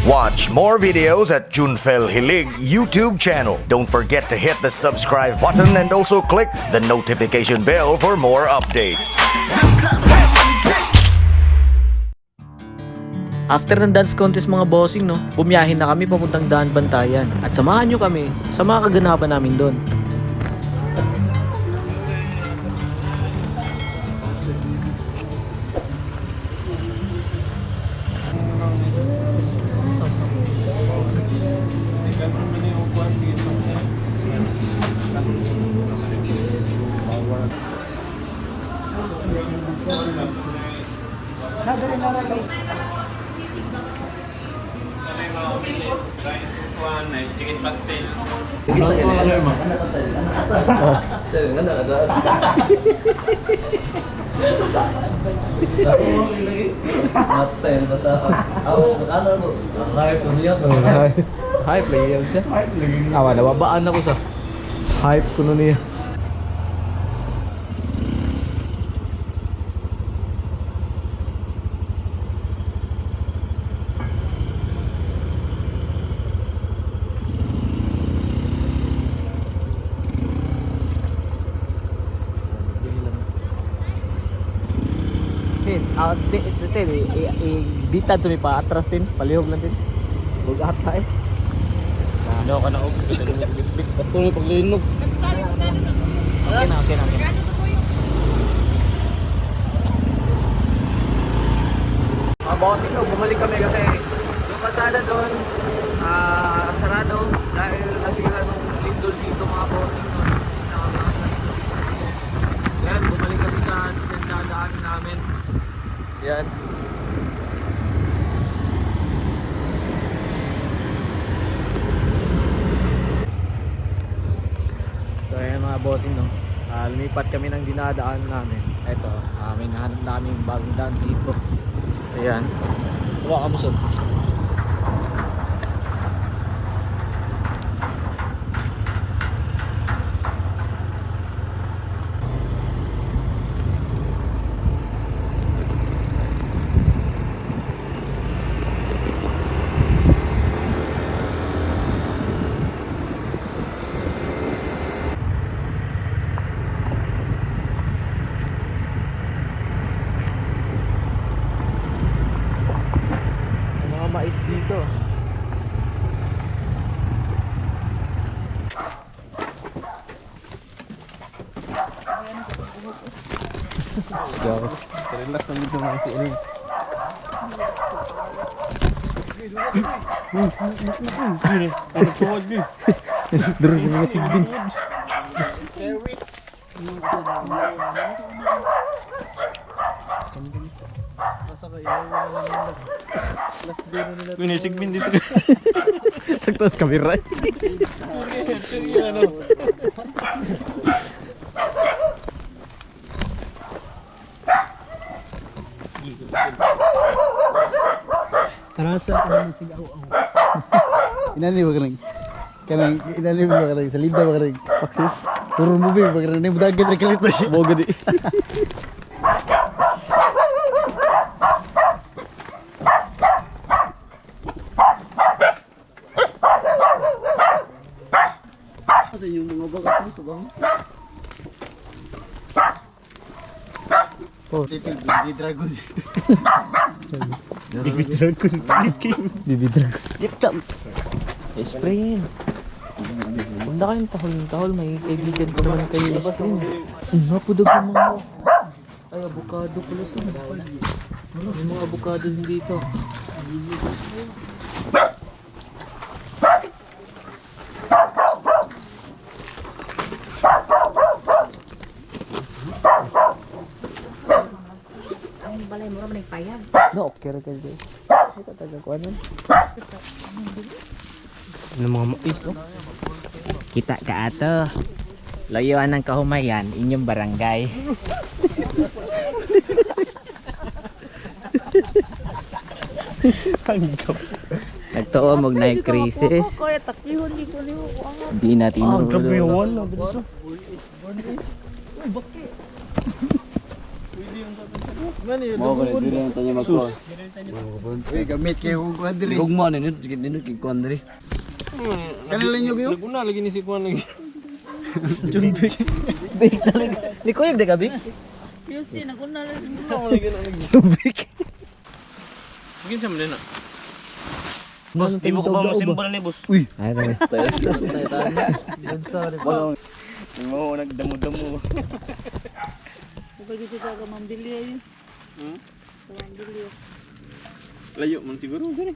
Watch more videos at Junfel Hilig YouTube channel. Don't forget to hit the subscribe button and also click the notification bell for more updates. After ng dance contest, mga bossing, no, bumiyahin na kami papuntang Daan Bantayan. At samahan nyo kami sa mga kaganapan namin doon. Chicken pastel. Hype lagi yan siya. Awa, nawabaan ako sa hype ko nun niya. Tin, ah, tin, tin, bitad sa may paatras tin, palihog lang tin. Bugata eh. Ano ka na og patuloy paglinog. Okay na, okay na, okay na. Mga bossing, no, bumalik kami kasi yung kasada doon, sarado dahil nasira nung lindol dito, mga bossing. No, pinakalakas na lindol. Yan, bumalik kami sa pinagdadaanan namin. Yan. So ayan, mga bossing, no. Lumipat kami ng dinadaan namin. Ito, may nahanap namin bagong daan dito. Ayan. Hawa ka mo, sir. May mga mais dito. Sige ako. Relax lang dito mga tiinig. Durog yung mga sigbin. Pinisigbin dito. Sakto sa kamera. Inani ba kanang kanang inani ba kanang sa linda ba kanang paksi puro movie ba kanang nang ra kalit ba siya. Boga di. Sa inyong mga bagat nito ba? Oh. Si Baby Dragon. Baby Dragon. Baby Dragon. Gita. Spring. Punta kayong tahol ng tahol. May kaibigan ko naman kayo, Spring. Napudag yung mga... Ay, avocado pala ito. May mga avocado din dito. Ang balay mo raman nagpayag. No, okay ra kayo. Ito taga kuan man. Ano mga mais no? Kita ka ato. Layuan ng kahumayan, inyong barangay. Nagtuo mo na crisis. Kuya, taklihon di ko niyo ko ang Di natin Ah, grabe yung wala. Mao ko diri na tanya magko. Uy, gamit kayo kung kuan diri. Gugma ni nito, sige nito kay kuan diri. Kanila nyo kayo? Naguna lagi ni si kuan lagi. Big talaga. Likuyog de gabi. Tuesday naguna lang. Big. Kinsa man din na? Boss, di mo ko ba masimbol ni boss? Uy. Ay, dami. Mo nagdamo-damo. Ug dito sa Mambilya yun. Mambilya. Layo man siguro gani.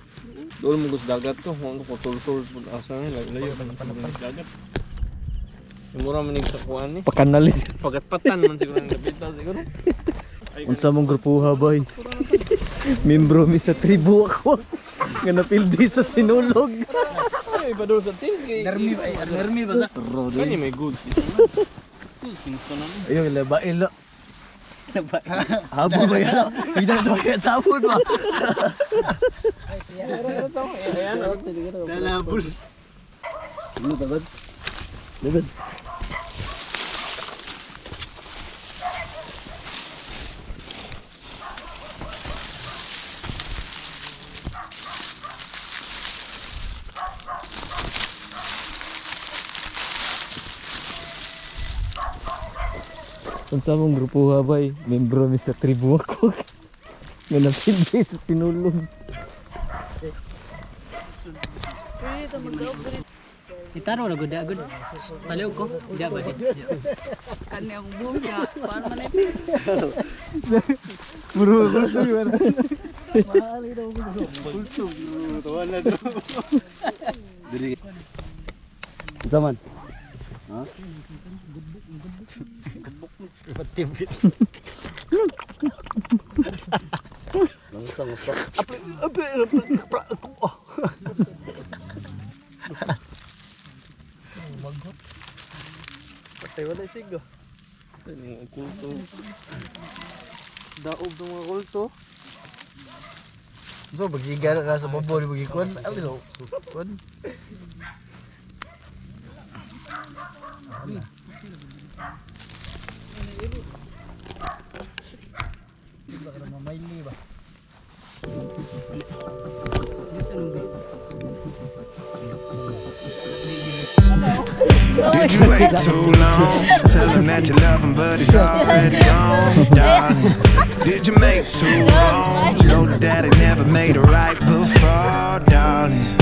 Doon mo gusto dagat ko, mo ko tul-tul pud asa ni layo layo man sa dagat. Mura man sa kuan ni. Pakanali. Pagatpatan man siguro ang dapita siguro. Unsa mong grupuha bay? Membro mi sa tribo ako. Nga napildi sa sinulog. Ay, iba doon sa tingki. Nermi ba? Nermi ba sa? Kani may goods. Goods kinusto namin. Ayun, labain lo. Habol ba yan? Hindi na ito sabon ba? Dalabol. Ano tabad? Labad. Unsa mong grupuha bay? Membro mi sa tribo ako. Nga napildi sa sinulog. Itaro na gud agud. Paliw ko. Diya ba di? Kani ang buya. Paano man ay Bro, bro, bro. Unsa man? Patay wala sigo. Kulto. Daog ng mga kulto. So, pagsiga na sa babo ni magikuan, ano so, kuan. Did you wait too long? Tell him that you love him, but he's already gone, darling. Did you make two wrongs? Know that daddy never made a right before, darling.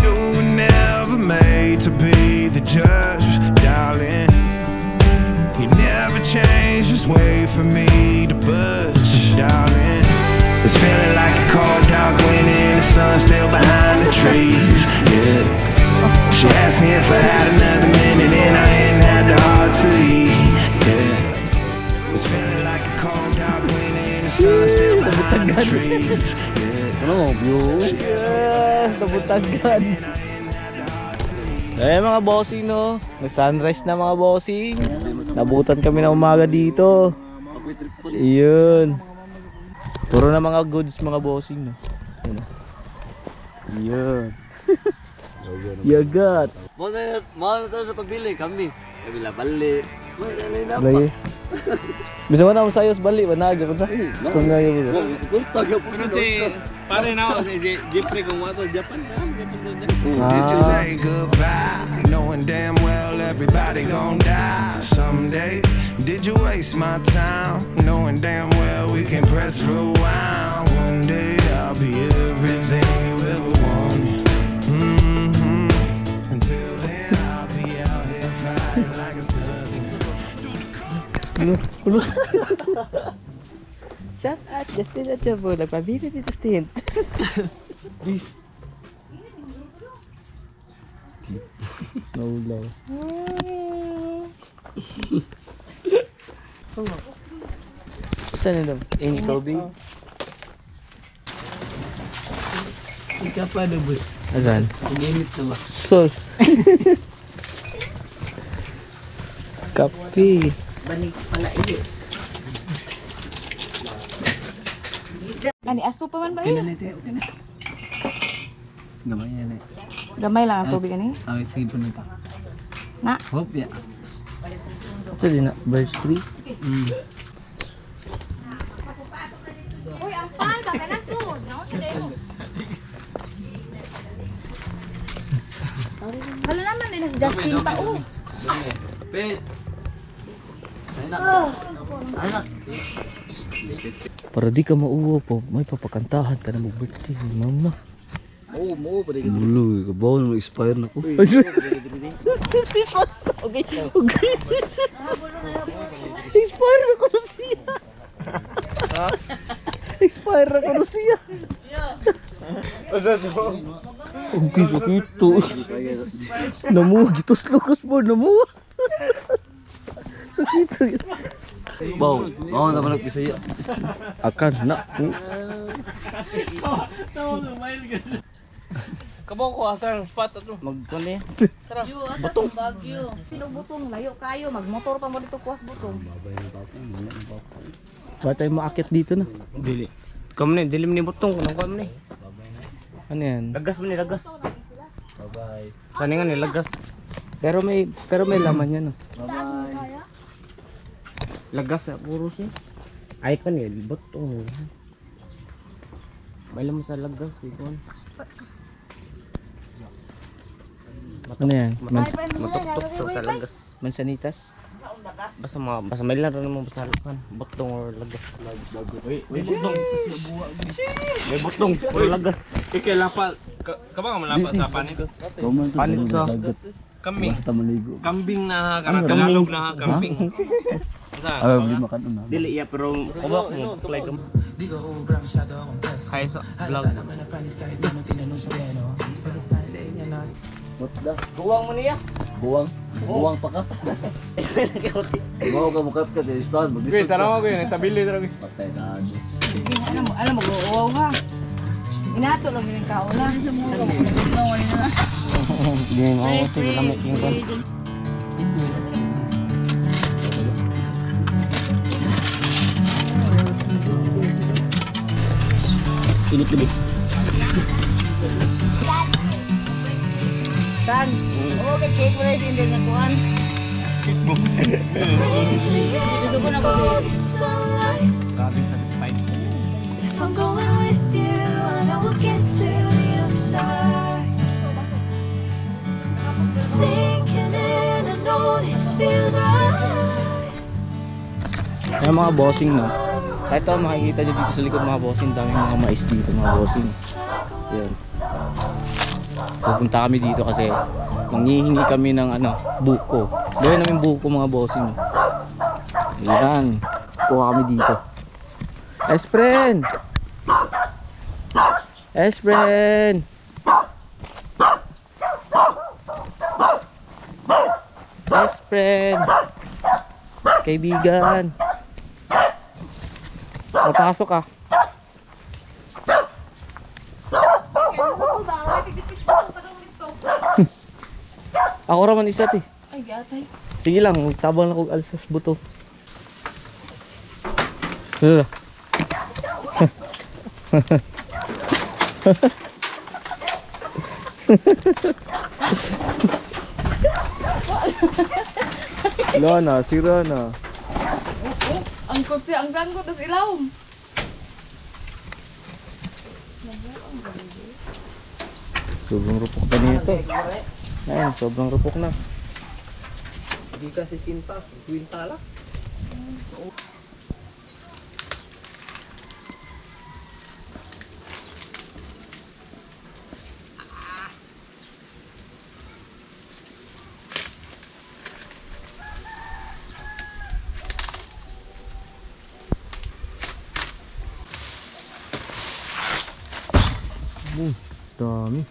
You were never made to be the judge, darling. You never changed, just wait for me to budge, darling. It's feeling like a cold dark winter and the sun's still behind the trees, yeah. She asked me if I had another minute and I ain't had the heart to leave. Yeah. It's feeling like a cold dark winter and the sun's still behind the trees. Yeah. Ano view? Yes, nabutagan. Eh mga bossing no, may sunrise na mga bossing. Nabutan kami ng umaga dito. Iyon. Puro na mga goods mga bossing no. Yun. Iyon. Yagats. Mo na mo na sa pabili kami. Kami la bali. Lagi. Bisa man ako sayos bali ba naga ko sa. Kung ngayon mo. Kulto gyud po. Si pare na ako si Jeffrey kung wato Japan. Did you say goodbye? Knowing damn well everybody gon' die someday. Did you waste my time? Knowing damn well we can press rewind. One day I'll be everything you ever wanted. Until then I'll be out here fighting like it's nothing. Shout out Justin at Jabo. Nagpabili ni Justin. Please. Naulaw. Saan nila? Ini Kobe? Ikaw pa na boss. Asan? Ginit na ba? Sos. Kape. Banig pala iyo. Ani aso pa man ba iyo? Okay na. Gamay na. Gamay lang ang tubig ani. Awit sige po nito. Na. Hope ya. Ito din na, verse 3. Hala naman nila si Justin pa oh. Pet. Anak. Para di ka mauwa po, may papakantahan ka na mag-birthday ni mama. Oo, mo pa rin. Mulo, kabaw na expire na ko. Okay, okay. Expire na ko na siya. Expire na ko na siya. Okay, sakit to. Namuha, gitos lukas po, namuha. Sakit, sakit. Baw, mao naman nagpisaya. Akan na po. Kabaw ko asa ang spot ato. Magkon eh. Butong. Bagyo. Pinubutong layo kayo magmotor pa mo dito kuwas butong. Ba tayo maakit dito na? Dili. Kam ni, dili ni butong kuno kam ni. Ano yan? Lagas man ni lagas. Bye-bye. Sani nga ni lagas. Pero may laman yan. Oh. Taas mo kaya? Lagas sa puro siya. Ay kan ni butong. May mo sa lagas ikon. Ano yan? Matuktok sa lagas. Mansanitas? Basta ma basta may laro naman basta kan butong or lagas. May butong. May butong or lagas. Ikay lapa ka ba malapa sa panit? Panit sa Kambing. Basta maligo. Kambing na Tagalog na kambing. Sa Ah, di makan na. Dili iya pero kubak mo play ka. Kaya sa vlog. Mutda. Buwang mo niya. Buwang. Mas buwang pa ka. Mao ka mukat ka sa stand, maglisod ka. tanaw ko yun, tabili tara. Patay na. Alam mo, wow ha. Inato lang yung kauna. Hindi mo ako lamig yung kon. Init lagi. Tan. Oo, kay cake mo na hindi na kuan. Dito ko na ko. Grabing satisfied. If I'm going with you, I know we'll get to the other side. Sinking in, I know this feels right. Kaya mga bossing no. Kahit ito makikita nyo dito sa likod mga bossing, daming mga mais dito mga bossing. Yan. Pupunta kami dito kasi manghihingi kami ng ano, buko. Gawin namin buko mga bossing. No? Ayan. Kuha kami dito. Espren! Espren! Espren! Kaibigan! Mapasok ah. Ako raman isa ti. Ay, gatay. Sige lang, magtabang lang kog alsas buto. Ano? Wala na, sira na. Ang kutsi, ang sangko, tas ilawom. Sobrang rupok na nito. Ayan, sobrang rupok na. Hindi kasi sintas, kwinta lang. Dami.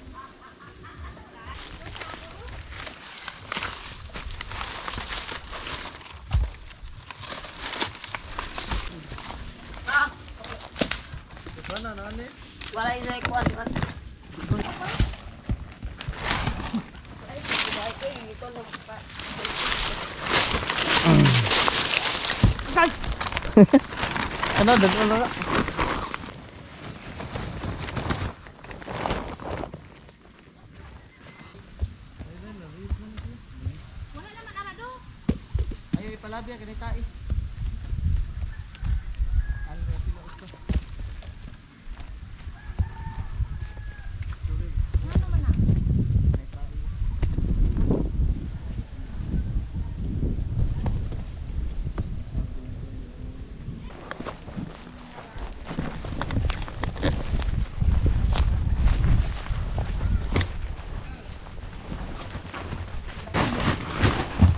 Wala yung kuan. Ano, dagol na. Ay, palabya kani tae.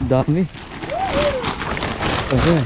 Dami. Okay.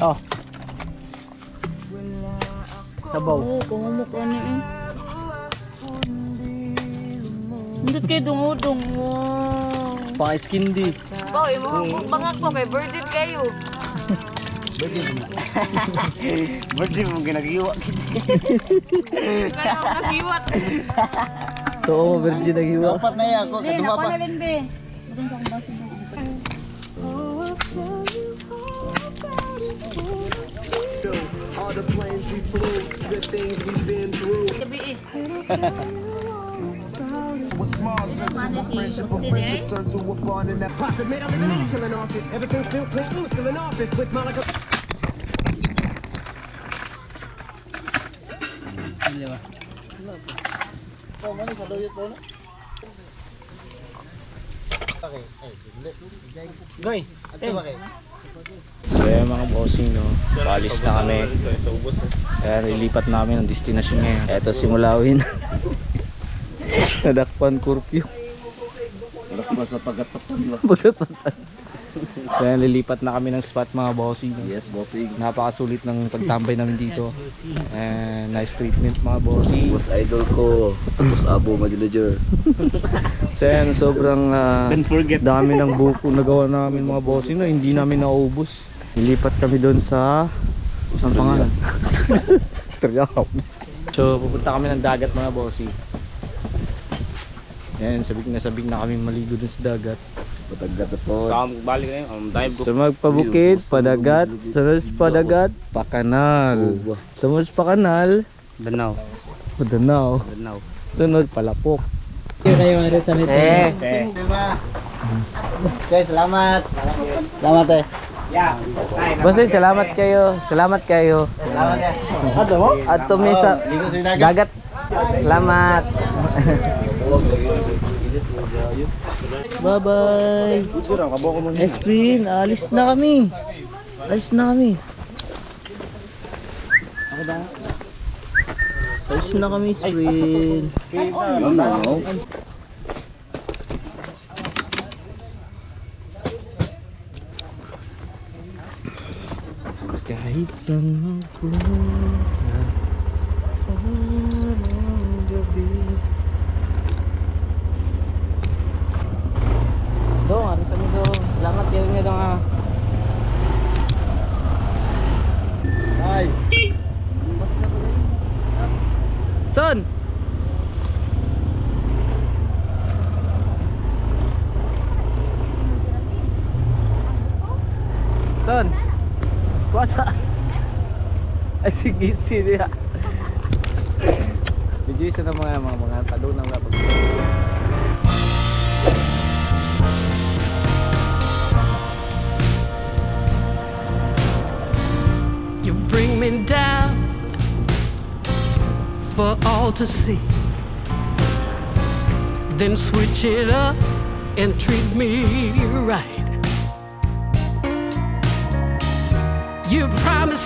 Oh. Sabaw. Oo, pangumok ano eh. Hindi kayo dungudong. Wow. Paka-skindy. Boy, mo bangag po kay virgin kayo. Virgin mo ginagiwa. Ganun naghiwat. Too, virgin naghiwa. Dapat na iya ako Hindi, kaduma nakuha pa. na rin be. Matang sa akong baso. Gabi eh. Was small turned to a friendship, a friendship turned to a bond, and that profit made a living killing off it. Ever since Bill Clinton was still in office with Monica. Oh, mani sa duyot po na. Okay, ay, dili. Goy. Ato ba kay? So yan mga bossing no, paalis na kami. Kaya lilipat namin ang destination ngayon. Eto simulawin. Nadakpan curfew. Wala sa pagkatapon ba? Pagkatatan. So yan, lilipat na kami ng spot mga bossing. No? Yes, bossing. Napakasulit ng pagtambay namin dito. And nice treatment mga bossing. Boss idol ko. Boss Abo Manager. So yan, sobrang dami ng buko nagawa namin mga bossing no? Hindi namin naubos. Lilipat kami doon sa ang pangalan? Australia. So pupunta kami ng dagat mga bossing. Yan, sabik na kami maligo dun sa dagat. Patagat na po. Sa magpabukid, padagat, sa padagat, pakanal. Sa mas pakanal, Danaw. Padanao. Danaw. Sunod, palapok. Eh, Diba? Okay, salamat. Salamat eh. Boss, salamat kayo. Salamat kayo. Salamat eh. Ato mo? At mi sa Ligo sa dagat. dagat. Salamat. Bye-bye. Esprin, alis na kami. Alis na kami. Alis na kami, Esprin. Kahit saan magpunta, araw, gabi. Dong, ano sa dong? Salamat kayo nga dong ah. Ay. Son! Son! Kuasa! Ay, sige, sige. Video isa ng mga talunang na pag. You bring me down for all to see. Then switch it up and treat me right. You promise